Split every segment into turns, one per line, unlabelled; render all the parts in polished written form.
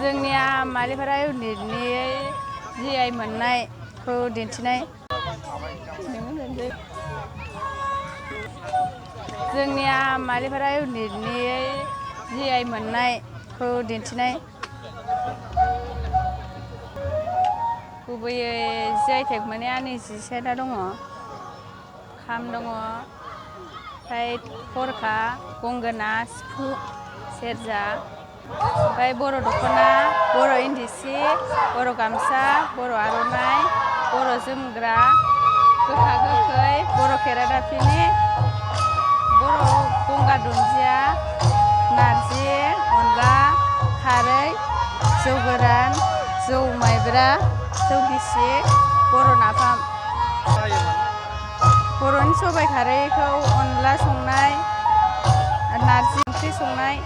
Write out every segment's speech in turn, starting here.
जोंनिया मालिपारा इउनिटनि GI मोननायखौ दिन्थिनाय। जोंनिया मालिपारा इउनिटनि GI मोननायखौ दिन्थिनाय। गुबैयै GI टेग मोननाया नैजि सेथा दङ। खाम दङ, ओमफ्राय थरखा, गंगोना, सिफुं, सेरजा, ओमफ्राय बर' दख'ना, बर' इन्दि सि, बर' गामसा, बर' आर'नाइ, बर' जोमग्रा, गोखा गोखै, बर' खेरादाफिनि, बर' गंगार दुन्दिया, नारजि, अनला, खारै, जौ गोरान, जौ माइब्रा, जौ गिसि, बर' नाफाम। बर'नि सबाइ खारैखौ अनला संनाय, नारजि ओंख्रि संनाय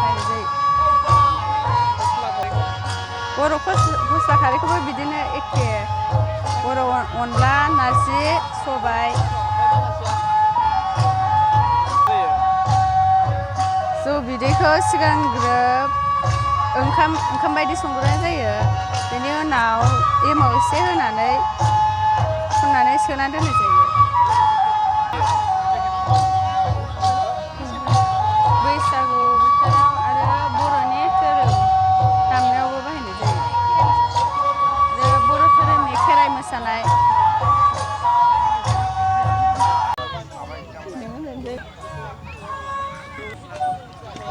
बायनाय जायो। बर' फस्ला खारैखौबो बिदिनो एखे। बर' अनला, नारजि, सबाइ। जौ बिदैखौ सिगांग्रो ओंखाम बायदि संग्रोनाय जायो। बेनि उनाव एमाव एसे होनानै फुननानै सोना दोननाय जायो। बैसागु बोथोराव आरो बर'नि धोरोम दामनायावबो बाहायनाय जायो। आरो बर' धोरोमनि खेराइ मोसानाय।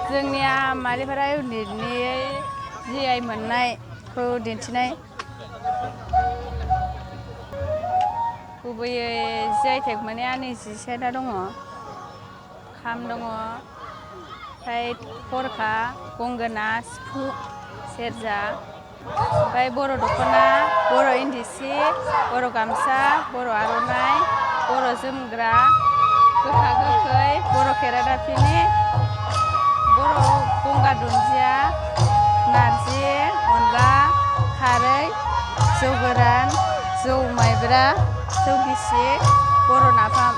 जोंनिया मालिपारा इउनिटनि GI मोननायखौ दिन्थिनाय। गुबैयै GI टेग मोननाया नैजि सेथा दङ। खाम दङ, ओमफ्राय थरखा, गंगोना, सिफुं, सेरजा, ओमफ्राय बर' दख'ना, बर' इन्दि सि, बर' गामसा, बर' आर'नाइ, बर' जोमग्रा, गोखा गोखै, बर' खेरादाफिनि, बर' गंगार दुन्दिया, नारजि, अनला, खारै, जौ गोरान, जौ माइब्रा, जौ गिसि, बर' नाफाम।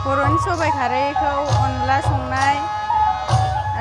बर'नि सबाइ खारैखौ अनला संनाय।